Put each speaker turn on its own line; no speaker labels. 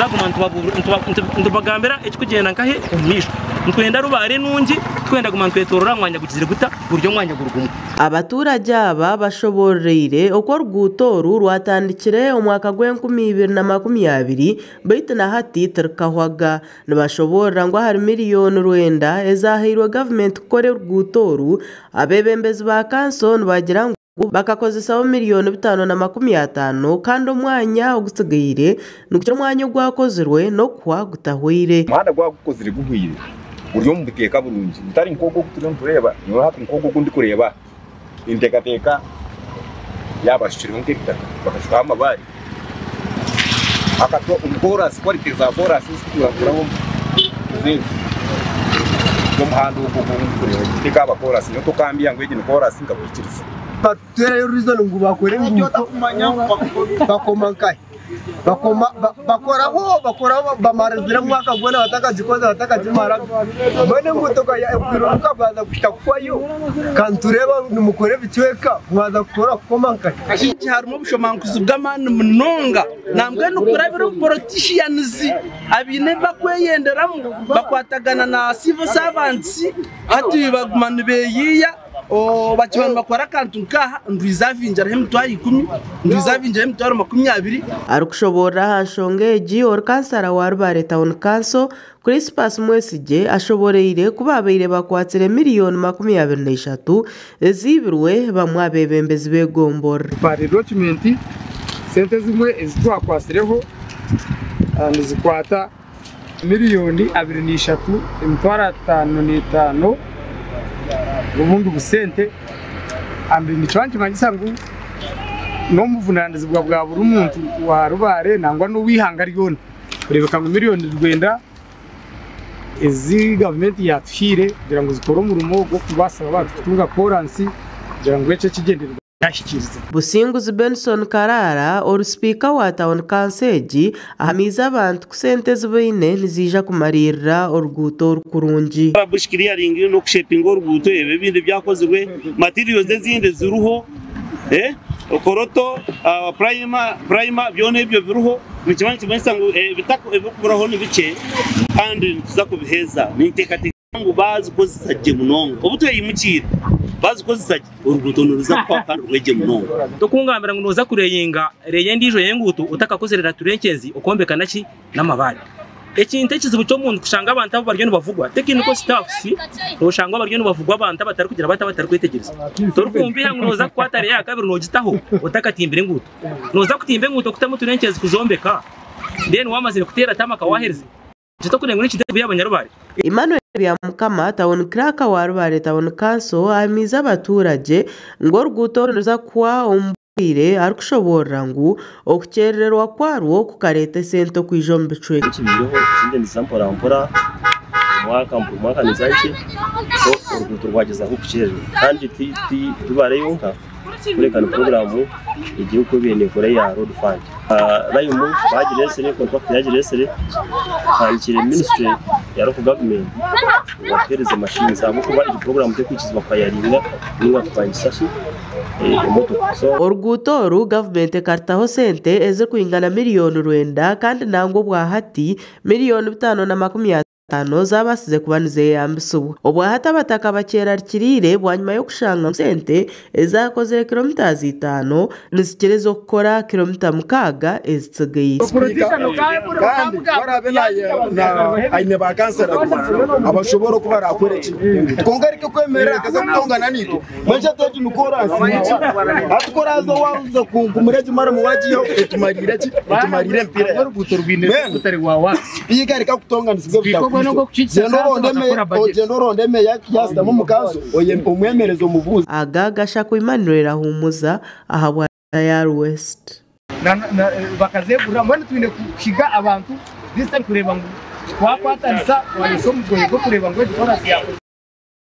Nituza kuguma nitubagambira ekirikugyenda nkahi omu maisho. Nitwenda Rubare enungi, tikwenda kuguma nitwetorora aha mwanya gugizire guta guri omwanya guri gumwe.
Abaturage aba bashobororeire oku oruguuto oru rwatandikire omwaka gw'e2020 beitu na hati tirukahwaga. Nibashoboorora ngu ahari miriyoni rwenda ezahairwe gavumenti kukora oruguuto oru, abeebembezi ba kanso nibagira ngu bakakozesaho miriyoni 550 kandi omwanya ogutsigaire nigukira omwanya ogwakozirwe n'okuhwa gutahweire.
Omuhanda gwaba gukozire guhweire guri omu buteeka burungi gutari nk'ogu ogu turiyo nitureeba nyowe hati nk'ogu ogu ndikureeba aha ninteekateeka yaaba bashukireho nk'ebitaka bakashukaho amabaare hakatwa omu koorasi quality za koorasi ezituraho nizo ezi z'omuhanda ogu ogu ndikureeba gye tekaaba koorasi nyowe tokambya ngu egi ni koorasi nkakwikiriza.
Batuteerayo reason ngu bakore enguuto bakoma nkahi? Bakoma bakoraho bakoraho bamarizire omwaka gwona batakagikoze batakagimaraga. Mbwenu enguuto ekwiruka bwaza kuhika kuhwayo ka nitureeba nimukora ebicweka mwaza kukora kukoma nkahi?
Harimu obushomankuzi bw'amaani munonga nambwenu kurabira omu politicians abaine ebi bakweyenderamu bakwatagana na civil servants hati baguma nibeyiiya bakiba nibakora akantu nkaha ndwiza avingiraho 100,000, ndwiza avingiraho 20,000.
Arikushoboorora aha nshonga egi, ori kansara wa Rubare Town Council, Crispus Mwesigye ashoboreire ku babaire bakwatsire miriyoni 23 eziibirwe bamwe abeebembezi b'egomborora.
Pari document sente ezimwe ezi twakwasireho nizikwata 23,505,000 obundi busente, and nikiba nikimanyisa ngu n'obuvunanizibwa bwa buri muntu wa Rubare nangwa n'ow'eihanga ryona kureebeka ngu 9 miliyoni ezi gavumenti yatuhaire kugira ngu zikore omurimo gw'okubaasa abantu kutunga koransi kugira ngu ekyo ekigyendererwa kyahikiriza.
Businguzi Benson Karara, ori sipiika wa Town Council egi, ahamiize abantu ku sente ezi baine niziija kumariirira oruguuto oru kurungi.
Bush clearing n'okushepinga oruguuto, ebyo ebindi byakozirwe, materials ezindi ziriho, koroto, primer, byona ebyo biriho. Nikiba nikimanyisa ngu ebirikuburaho ni bikye kandi nituza kubiheza. Ninteekateeka ngu bazikozesa gye munonga, obu tweyimukiire bazikozesa gye, oruguuto niruza kuhwa kandi rwegye munonga.
Tokungambira ngu noza kureyinga reya endiijo y'enguuto otakakozerera trenches okombeka naki n'amabaare. Ekintu ekizibu ky'omuntu kushanga abantu abo bariyo nibavugwa technical staffs, noshanga bariyo nibavugwa abantu abatarikugira bata, abatarikwetegyereza. Torikumbiha ngu noza kukwata reya ya kabiri nogitaho otakatimbire enguuto. Noza kutimba enguuto kutamu trenches kuzombeka, then wamazire kuteera tarmac waherize. Ekyo ngu n'ekintu by'abanyarubare.
Emmanuel Byamukama, Town Clerk wa Rubare Town Council, ahamiize abaturage ngu oruguuto oru niruza kuhwa omu bwire, arikushoboorora ngu okukyerererwa kwarwo kukareeta esente okwija omu bicweka.
Ekibireho ezindi niziza mpora mpora, omwaka omwaka niza nkye, so oruguuto rwagyezaho kukyerererwa kandi ti Rubare yonka kureka ni puroguramu egiye ebaire nekora eya road fund. Lime bagiresire, contract yagiresire, tuhandikire ministry ya local government ngu batuhereze machines ahabw'okuba egi puroguramu tekwikirizibwa kuhayaringa ninga kupangisa ki emotoka. So
Oruguuto oru gavumenti ekarutaho sente ezirikwingana 9 miliyoni kandi nangwa obwahati 550 miliyoni zabaasize kuba nizeyambisibwa. Obwahati abataka bakyerarikiriire bwanyima y'okushanga sente ezakozire kilomita 5 nizikira ez'okukora kilomita 6 ezitsigaire.
Kandi barabe aine bakansara abashobora okuba barakora eki, konka areke kwemerera akaza kutongana nitwe. Mbwenu egi ni koransi hati koraza waruza kumuregi maramu wagiyeho etumarire ki, etumarire empira.
Oruguuto rwine rutari rwa wax.
Sipiika reka kutonganisibwa. Ogenda oronde meya yasitamu omu kanso omwemereze omubuuzi.
Aga Gashakwa Emmanuel ahumuza ahabwa ya West.
Bakazegurira. Mbwenu twine kuhiga abantu this time kureba ngu twakwatanisa twayesa omugoyi gw'okureba ngu egi koransi yakozirwe.